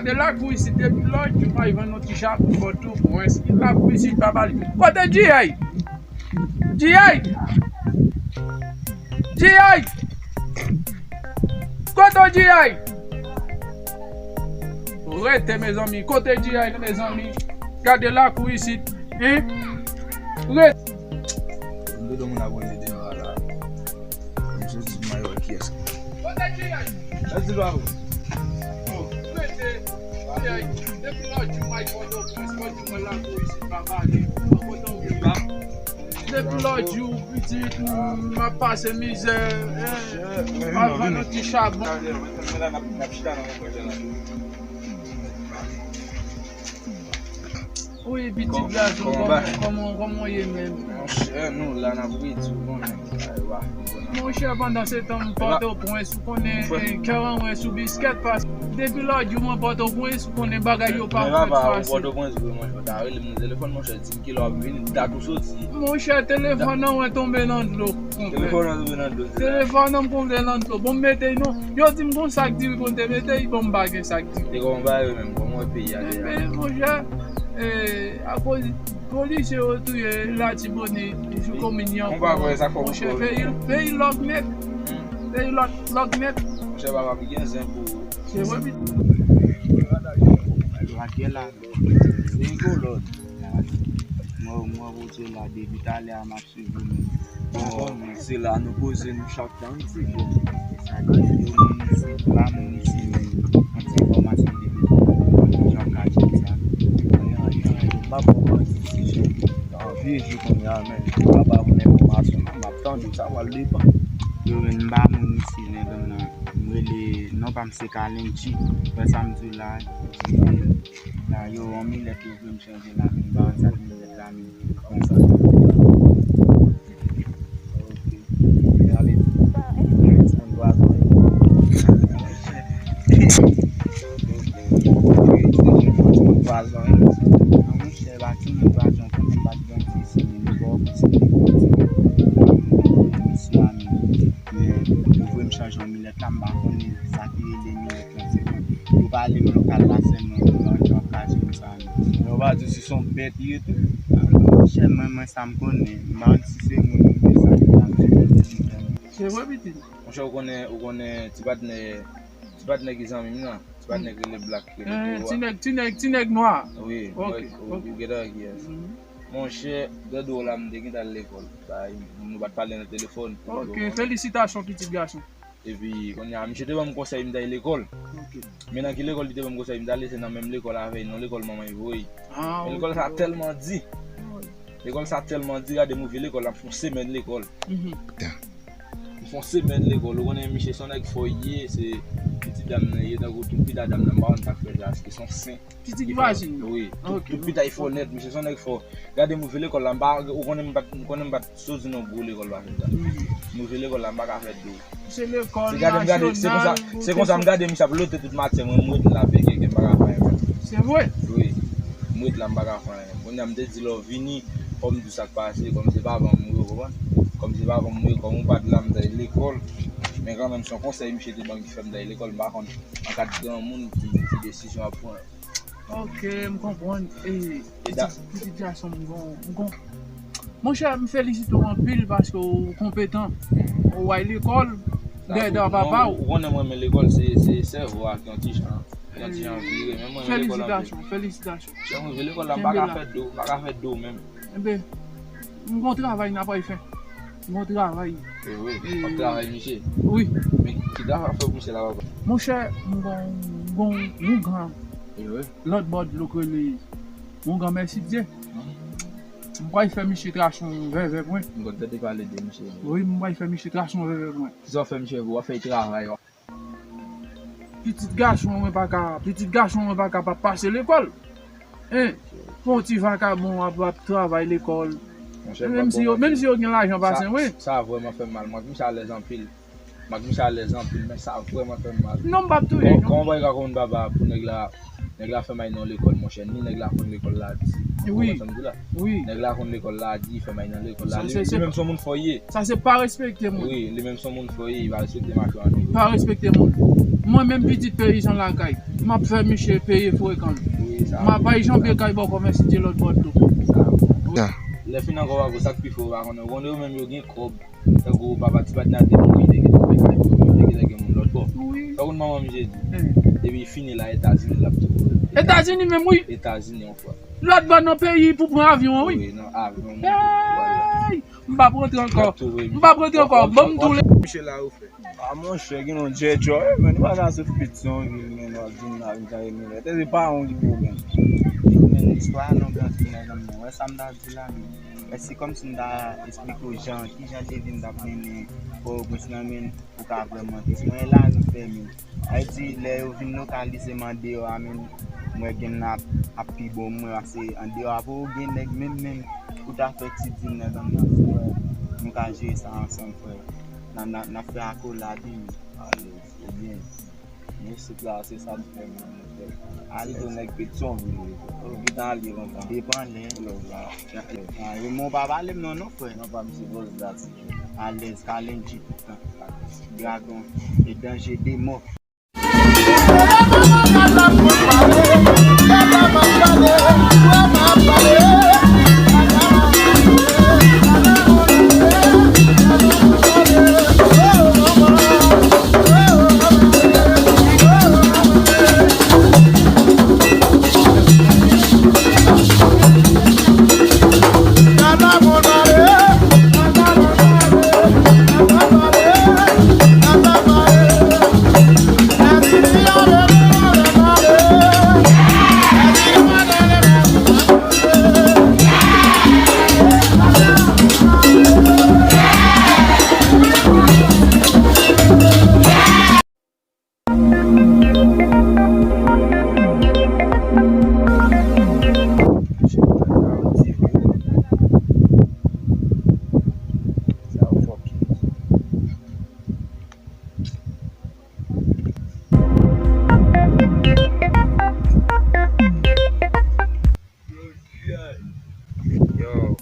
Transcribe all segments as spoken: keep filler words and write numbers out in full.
De lakou isit depi lòt jou, m al vann yon ti chabon Pòtoprens. Lakou isit pa pale. Kote G I? G I! G I! Kote G I? Rete, mezanmi. Kote G I, mezanmi? Gade lakou isit. Hein? Rete. M te di moun ap rele deyò a la. M soti m al wè kiyès. Kote G I? Let's go. Oh, rete. G I, depi lòt jou, m al Pòtoprens, Pòtoprens lakou isit pa pale. Kote w ye? Depi lòt jou, pitit, m ap pase mizè, eh, m al vann yon ti chabon. Wi, pitit gason, kòman, kòman w ye menm? Monchè, nou la n ap redi, ou konnen. Monchè, pandan se tan, m Pòtoprens, ou konnen, eh, kè an mwen sou biskèt, paske depi lòt jou, mwen Pòtoprens, ou konnen bagay yo pa fèt fasil. Pòtoprens vre, monchè, ou ta rele m nan telefòn, monchè, di m kilè w ap vini, dat ou soti. Monchè, telefòn nan mwen tonbe nan dlo, konpè. Telefòn nan tonbe nan dlo, se sa. Telefòn nan tonbe nan dlo. Bon, m mete l non. Yo di m gon sak diri pou m te mete l, bon, m pa gen sak diri. E kòman bagay yo menm, kòman w wè peyi a deja? Ebyen, monchè, eh, akoz polisye yo touye Latibonit, jou kominyon. Monchè, peyi, peyi lòk nèt. Peyi lòk, lòk nèt. Monchè, papa m gen zen pou ou. Se vre, pi. Lagè la. Se yon lòt. Mwen, mwen, Bondye la, depi talè a, m ap suiv ou menm. Bon, se la nou poze nou chak tan, ti bon. Sa ki yo moun isi, pa moun isi, men yon ti enfòmasyon depi jan ka di sa. M ap pran ti jan. Vye jou kounye a, men m pa ba moun enfòmasyon, m ap tande sa, pral depann. Yo, men m pa moun isi, men m nan, m rele, non pa m se Kalenji. Wè sa m di w la, la, yo, yon milèt yo vle m chanje la, men m pa wè sa k milèt la, men konsa. Ok. Gade. Timoun pwazon. Timoun pwazon. Monchè, pa timoun pwazon, konnen m pa t grandi isi, men m pa wè se misye a, men yo vle m chanje yon milèt la, m pa konnen sa ki rele milèt la, se bon. Yo pale m lokal la sèlman, yo pa, yo pa ka di m sa. Yo pa di si se yon bèt li ye tou. Monchè, mwen, mwen, sa m konnen. M pa konn si se moun oubyen sa ki ap di. Se vre, pitit? Monchè, ou konnen, ou konnen ti patnè, ti patnè ki zanmi m nan, ti patnè ki rele Black, ki rele Dewà. Ti nèg, ti nèg, ti nèg nwa. Wi, ou gentan wè kiyès. Monchè, gade w la, m te gentan al lekòl. Sa, nou pa t pale nan telefòn. Ok, felisitasyon, pitit gason. Epi, kounye a, misye te ban m konsèy m t al lekòl. Ok. Men nan ki lekòl li te ban m konsèy m t ale, se nan menm lekòl avè l, nan lekòl manman l voye. Ah, ok. Men lekòl sa tèlman di. Lekòl sa tèlman di, gade m ouvri lekòl la, m fè yon semèn lekòl. M fè yon semèn lekòl, ou konnen misye se yon nèg fò li ye, se pitit dam nan ye, tankou tout pita dam nan, m pa konn sa k fè l la, èske se yon sen. Pitit vwazen. Wi, tout, tout pita l fò nèt, misye se yon nèg fò. Gade m ouvri lekòl la, m pa, ou konnen m pa t, ou konnen m pa t soti nan gwo lekòl pa fè sa. M ouvri lekòl la, m pa ka fè dlo. Se lekòl nasyonal, se konsa, se konsa m gade misye ap lote tout maten, mwen m ret la peke ke m pa ka fè anyen. Se vre? Wi, m ret la, m pa ka fè anyen. Kounye a m te di lè w vini, fò m di w sa k pase, kòm se pavan m ye, ou konprann? Kòm se pavan m ye, kòm ou pa t la, m t al lekòl. Men kanmenm, se yon konsèy misye te ban m ki fè m t al lekòl, m pa konn an ka granmoun ki, ki desizyon ap pran. Ok, m konprann. E, pitit, pitit gason m, m gon, m gon. Monchè, m felisite w anpil paske w konpetan. Ou al lekòl, dèyè papa w. Ou konnen mwen renmen lekòl, se, se sèvo a ki yon ti jan, yon ti jan vire. Men mwen renmen lekòl anpil. Felisitasyon, felisitasyon. Chè, mwen renmen lekòl la, m pa ka fè dlo, m pa ka fè dlo menm. Enben, m gon travay n ap al fè. M gon travay. E wi, w ap travay, misye? Wi. Men ki travay w ap fè pou misye la, papa? Monchè, m gon, m gon, m gon oungan. E wi. Lòt bò dlo k rele oungan Mèsidye. M pral fè misye trache yon vèvè pou mwen. M konn tande pale de misye. Wi, m pral fè misye trache yon vèvè pou mwen. Kisa w fè misye pou w? W ap fè l travay, w ap Pitit gason mwen pa ka, pitit gason mwen pa ka pa pase lekòl. Hein? Pou yon ti vakabon ap, ap travay lekòl. Menm si yo, menm si yo gen lajan pase mwen. Sa vrèman fè m mal. M ak misye alèz anpil. M ak misye alèz anpil, men sa vrèman fè m mal. Non, m p ap touye l non. Kòman w pral ka konn papa pou nèg la Nèg la fè may nan lekòl, monchè, ni nèg la konn lekòl la di. Wi. Ou konprann sa m di la? Wi. Nèg la konn lekòl la di, fè may nan lekòl la. Li menm se yon moun fò ye. Sa se pa respekte moun. Wi, li menm se yon moun fò ye, li pa respekte mache an nou. Pa respekte moun. Mwen menm pitit peyizan lakay, m ap fè misye peye frekan. Wi, sa. M ap bay Janvye kay bò kòmèsidye lòt bò tou. Sa. Lè fin ankò, w a gwo, sa k pi fò, w pa konnen. Ou konnen yo menm yo gen kòb. Tankou papa Ti Patnè te mouri, te gentan fè kay pou yo, te gentan gen moun lòt bò. Wi. Sa konn manman misye di? Depi fini la, Etazini l ap touve. Etazini menm, wi. Etazini yon fwa. Lòt bò nan peyi pou pran avyon an, wi. Wi, nan avyon, wi. Hey! M p ap rantre ankò. M p ap rantre ankò. Ban m tou le. Misye la ou fè. A monchè, gen yon djèdjò, wi, men nou pa ka sot pit se yon vil, men nou ap vin la, vin kare milè. Tè se pa yon ki pwoblèm. Men istwa a long anpil, mezanmi. Wè sa m ta di la, men. Men se kòmsi m ta esplike w jan, kijan de vi m t ap mennen Pòtoprens lan, men, pou ka vrèman tris. Mwen, lari m fèmen. Sa vle di, lè yo vin lokalize m andeyò a, men, m wè gen m nan ap, ap pi bon, mwen, pase andeyò a, pou gen nèg menm, menm, pou ta fè ti dil nan zòn nan, frè. Nou ka jere sa ansanm, frè. N a, n a, n ap fè akolad, wi. Alèz, ebyen. Men isit la, se sa n fè menm, nou fè. Sitou nèg Petyonvil yo. Yo gentan ale lontan. Depann lè. Lòv la. A, yo, men w pa pale m non, non, frè. Non, pa misye vòlè dati. Alèz, Kalenji tout tan. Dragon. E danje de mò. Yo.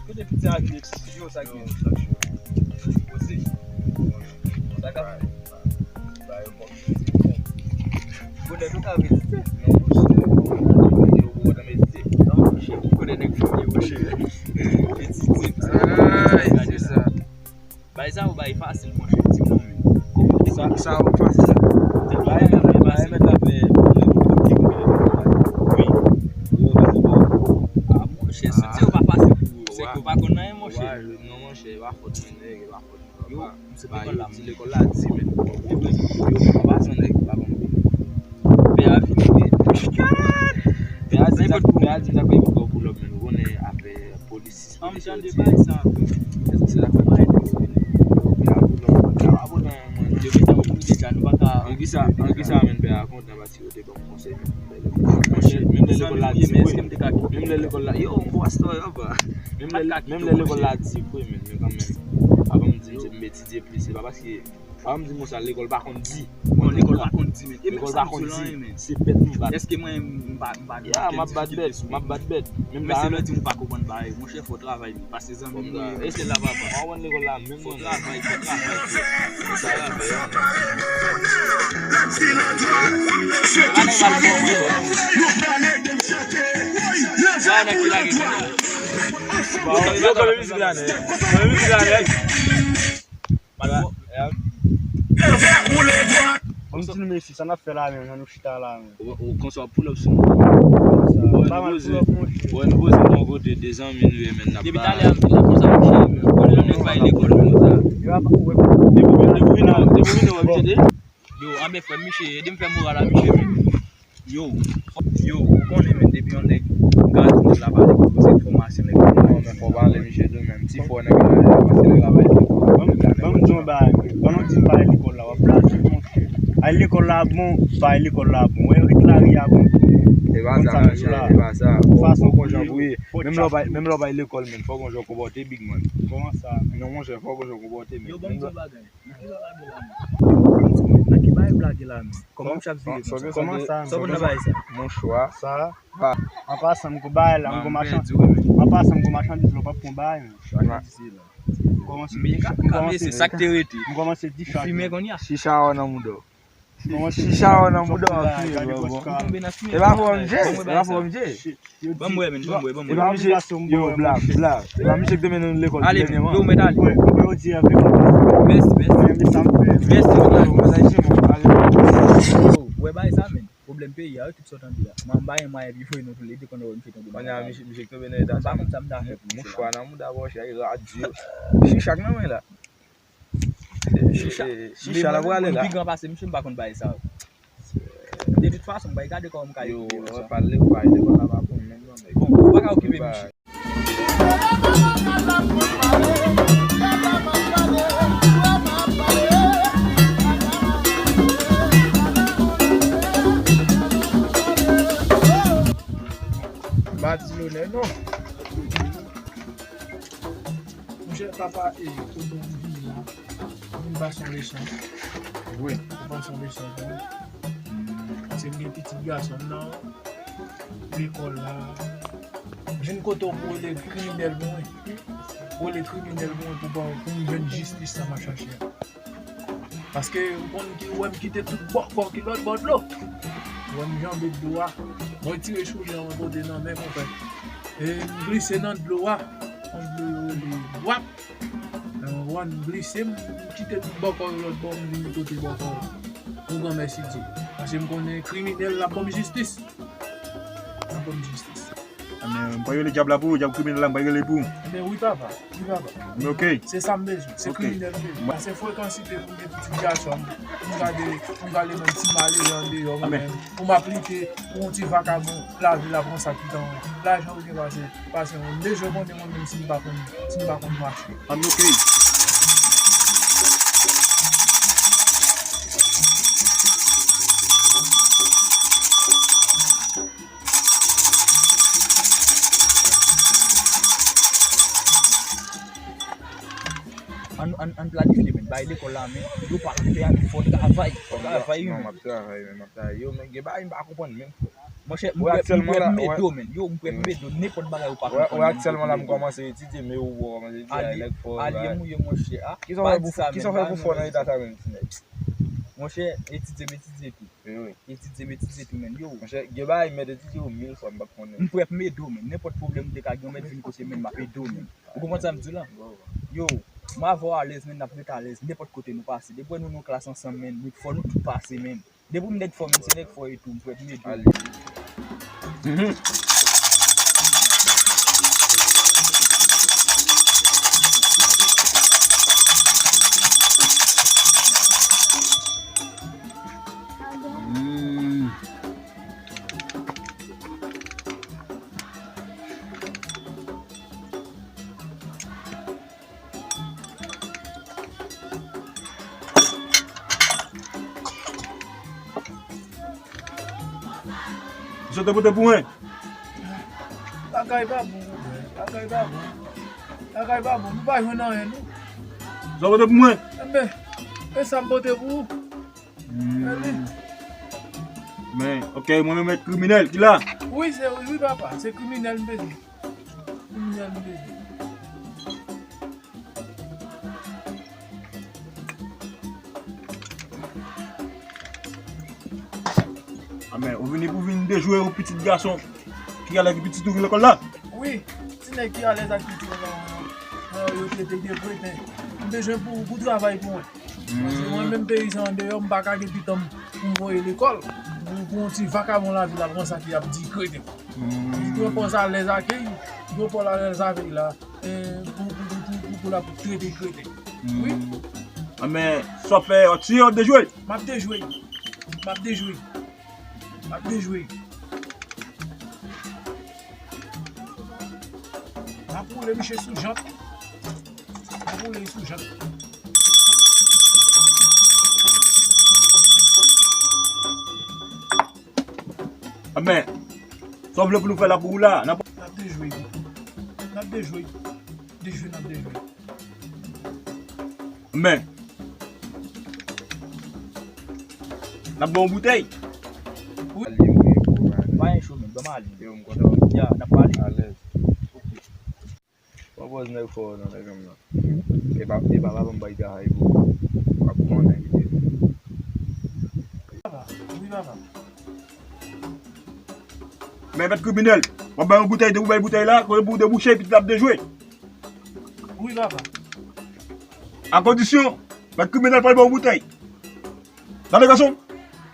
Kote piti a ki yo sa ki poze. Sa ka fè. Bonè nou ka medite. Non, monchè. Yo, ou konn medite. Non, monchè. Ou konnen nèg fòm yo, monchè. Medite. Ay, se sa. Bay sa ou bay fasil, monchè, di mwen menm. Sa, sa ou fasil. Bay, bay, bay, mèt la fè. Wi. Yo, yo, yo. Ah, monchè, si ti yo pa fasil pou ou, se ke ou pa konn anyen, monchè. Non, monchè, e pa fòt mwen, nèg, e pa fòt mwen, papa. Yo, se lekòl la di, men. Yo, yo, pa san nèg, pa konn. Pè a vini, men. Pè a di, pè a di, sa k fè pou lòm, men. Ou konnen afè polis. An m tande bay sa. Èske se la fè bay nou vini? Yo, pè a kontan, pè a kontan, mwen. Yo gentan mouri deja, nou pa ka. An kisa, an kisa, men pè a kontan paske yo te ban m konsèy, men. Monchè, menm lè lekòl la di vre. Menm lè lekòl la, yo, m pastè, yo, pa. Menm lè, menm lè lekòl la di vre, men, men kanmenm. Avan m di, m etidye plis, se pa paske Papa m di m konsa, lekòl pa konn di. Bon, lekòl pa konn di, men. E menm sa m di w la, men. Se bèt nou bat. Èske mwen, m pa, m pa gen okenn difikilte sou bèt? Ya, m ap bat bèt, m ap bat bèt. Menm la, men se lè di m ou pa konprann bagay. Monchè, fò travay, men. Pase zanmi m, wi. E se la, papa. Mwen konn lekòl la, menm mwen. Fò travay, fò travay, fò travay. Yo, kanpe mizik la, nèg. Kanpe mizik la, nèg. Ban m di nou, mesye, sa n ap fè la menm, jan nou chita la menm. Ou, ou konsa w ap pull up sou mwen. Sa, pa mal pull up, monchè. Bon, nou poze yon kote de zanmi nou ye, men n ap. Depi talè a m te la konsa, monchè, men. Bon, lè nèg bay lekòl, men konsa. Yo ap, ou wè. Depi, depi vin, depi vin, w ap chete. Yo, anben frè m, misye, ede m fè moral a misye, men. Yo, yo, ou konnen, men, depi yon nèg gade nèg la pale pou poze enfòmasyon, nèg la. Non, men fò w pale misye tou, men ti fò nèg la, paske nèg la bay. Ban m, ban m di yon bagay, men. Pandan w di m pa al lekòl la, w ap blaze, monchè. Al lekòl la bon, pa al lekòl la bon. Wè, rit lari a bon. E pa sa, monchè, e pa sa. Fò, fò gon jan pou ye. Menm lè w pa, menm lè w pa al lekòl, men, fò gon jan w konpòte, big man. Kòman sa? Non, monchè, fò gon jan w konpòte, men. Yo, ban m di yon bagay. Nan ki bagay w lage la, men? Nan ki bagay w lage la? la, men. Kòman w ap vire konsa? Kòman sa, men? Sa w konn nan bagay sa? Mouchwa. Sa? An pasan, m gon bagay la, m gon machandiz. An pasan, m gon machandiz la, w p ap pran bagay, men. M kòmanse di chak. M kòmanse di chak. Ou fimen kounye a? Chicha w nan mouda w. Chicha w nan mouda w, fimen, bro. E pa fò m je, e pa fò m je. Ban m wè, men, ban m wè, ban m wè. E pa misye, yo, bla, bla. E pa misye ki te mennen nou lekòl dènyèman. Ale, yo, mèt ale. Mèsi, mèsi. Mèsi, bro. Yo, wè bagay sa, men. Pwoblèm peyi a, wi, tout sa w tande a. Mwen, m pa gen mwayen pou voye nou tou le de konn wè misye tonbe nan kaka. Kounye a, misye, misye k tonbe nan eta sa. M pa konn sa m ta fè pou misye la. Mouchwa nan mouda, bò, chè, radyo. Chicha k nan men la. Chicha. Chicha la prale la. Mwen pi gran pase misye, m pa konn bagay sa yo. De tout fason, m pa gade kòman m ka ekrive yo sa. Yo, pale, pale, pale, pa bon menm non, nèg. Bon, ou pa ka okipe misye. Ba di lonè non. Monchè, papa, e, kote w vini la, vin pase yon leson. Wi. Vin pase yon leson pou ou. Paske m gen pitit gason m nan lekòl la. Vin kote w pou rele kriminèl pou mwen. Rele kriminèl pou mwen pou, pou m jwenn jistis sa m ap chache a. Paske ou konn ki ou wè m kite tout bòkò ki lòt bò dlo. Ou wè m janbe dlo a. Mwen retire soulye an mwen pote nan men konpè. E m glise nan dlo a. Yon dlo yo rele wap. Nan wap m glise m kite tout bòkò yo lòt bò m vin kote bòkò yo. Yon gran mèsi Dye. Paske m konnen kriminèl l ap ban m jistis. L ap ban m jistis. Ebyen, m pral rele dyab la pou ou, dyab kriminèl la, m pral rele pou ou. Ebyen, wi, papa. Wi, papa. Men, ok. Se sa m bezwen. Se kriminèl m bezwen. Paske frekansite pou m gen pitit gason m, pou m gade, pou m gade menm ti malere andeyò, mwen menm, pou m aplike pou yon ti vakabon lavil la pran sa ki tan mwen. Lajan ou gen pase, pase mwen. M bezwen konnen mwen menm si m pa konn, si m pa konn mache. An, ok. Ann, ann, ann planifye, men. Bay lekòl la, men. Yo pa la fè a, men fò travay. Fò travay, wi, men. Non, m ap travay, men, m ap travay. Yo, men, gen bagay m pa konprann menm, frè. Monchè, m prè, m prè pou m ede w, men. Yo, m prè pou m ede w. Nenpòt bagay ou pa konprann, men m prè pou m ede w. Wè, wè, aktyèlman la, m kòmanse etidye, men ou wè, w kòmanse etidye, alye, nèg fò, alye m ou ye, monchè, a. Kisa w fè pou fò nan eta sa menm, ti nèg? Monchè, etidye m etidye tou. Wi, wi. Etidye m etidye tou, men, yo. Monchè, gen bagay m mèt etidye yo mil fwa, m p ap konnen. M prè pou m ede w, men. Nenpòt pwoblèm ou te ka gen, ou mèt vin kote m, men, m ap ede w, men. Ou konprann sa m di w la? Yo, mwen avè w alèz, men, n ap ret alèz nenpòt kote nou pase. Depi wè nou nan klas ansanm, men, nou, fò nou tout pase, men. Depi w nèg fò, men, se nèg fò e tou, m prè pou m ede w. Ale. Mhm. Mm. Misye te pote pou mwen. Bagay pa bon, bagay pa bon. Bagay pa bon, nou pa jwenn anyen, non. Sa w pote pou mwen? Enben, e sa m pote pou ou. Hmm. Men, ok, mwen menm èt kriminèl ki la. Wi, se, wi, papa, se kriminèl m bezwen. Kriminèl m bezwen. Anben, ou vini pou vin dejwe yon pitit gason ki alèz ki pitit ou ki lekòl la? Wi, ti nèg ki alèz ak pitit ou la, yo trete de kreten. M bezwen pou, pou travay pou mwen. Paske mwen menm peyizan andeyò, m pa ka gen pitit mwen pou m voye lekòl. Pou, pou yon ti vakabon lavil la pran sa ki ap di kreten. Li dwe pòz alèz ak li, li dwe pòz alèz avè l la. E, pou, pou, pou, pou, pou, pou l ap trete kreten. Wi. Anben, sa w ap fè, w ap tiye, w ap dejwe? M ap dejwe. M ap dejwe. M ap dejwe. M ap woule misye sou jant. M ap woule sou jant. Anben, sa w vle pou nou fè la pou ou la? N ap dejwe. N ap dejwe. Dejwe, n ap dejwe. Men. N ap ba w yon boutèy. Wi. Pa gen cho, men, ban m ale. Yo, m kontan. Ya, n ap pale. Alèz. Bon, bòz nèg fò nan nèg an nan. E pa, e pa, pa ban m bay gahay pou. Pa pou konnen ki te. Papa, wi, papa. Men mèt kriminèl, w ap bay yon boutèy, depi w bay boutèy la, kote pou w debouche, pitit la ap dejwe. Wi, papa. A kondisyon, mèt kriminèl pral ba w boutèy. Tande, gason?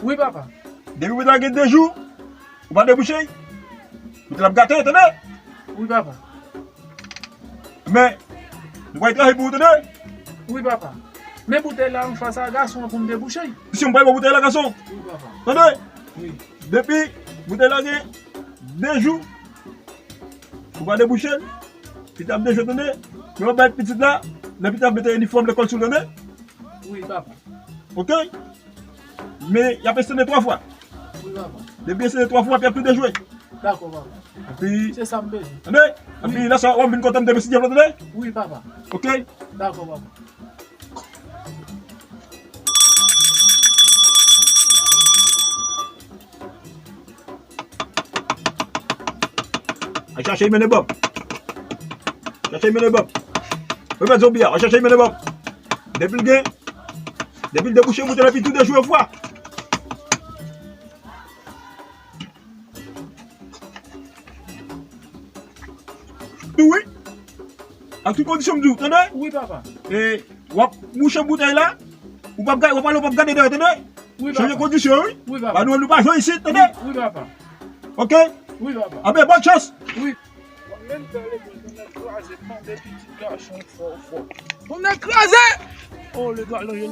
Wi, papa. Depi boutèy la gen de jou, ou pa debouche, boutèy la ap gate, tande? Wi, papa. Men, nou pral travay pou ou, tande? Wi, papa. Men boutèy la, m chwazi gason an pou m debouche. Si m pral ba w boutèy la, gason. Wi, papa. Tande? Wi. Depi boutèy la gen de jou, ou pa debouche l, pitit ap dejwe, tande? Men w ap bay pitit la, lè pitit ap mete inifòm lekòl sou l, tande? Wi, papa. Oke? Men y ap esene twa fwa. Wi, papa. Depi esene twa fwa, epi y ap tou dejwe. Dakò, papa. Epi, se sa m bezwen. Tande? Epi, lè sa, w ap vin kontan m depi si Dye vle, tande? Wi, papa. Oke? Dakò, papa. Al chache Imene Bob. Chache Imene Bob. Remèt zonbi a, al chache Imene Bob. Depi l gen, depi l debouche, moute l epi tou dejwe yon fwa. Wi. Ak tout kondisyon m di w, tande? Wi, papa. E w ap bouche boutèy la, ou p ap gade, w ap pale, ou p ap gade dèyè, tande? Wi, papa. Chanje kondisyon, wi. Wi, papa. Ba nou, nou pa jwe isit, tande? Wi, papa. Oke? Wi, papa. Anben, bòn chans. Wi. Menm pè legliz, tonnè kraze, tande pitit gason fò, fò. Tonnè kraze! Oh, le gars, là, il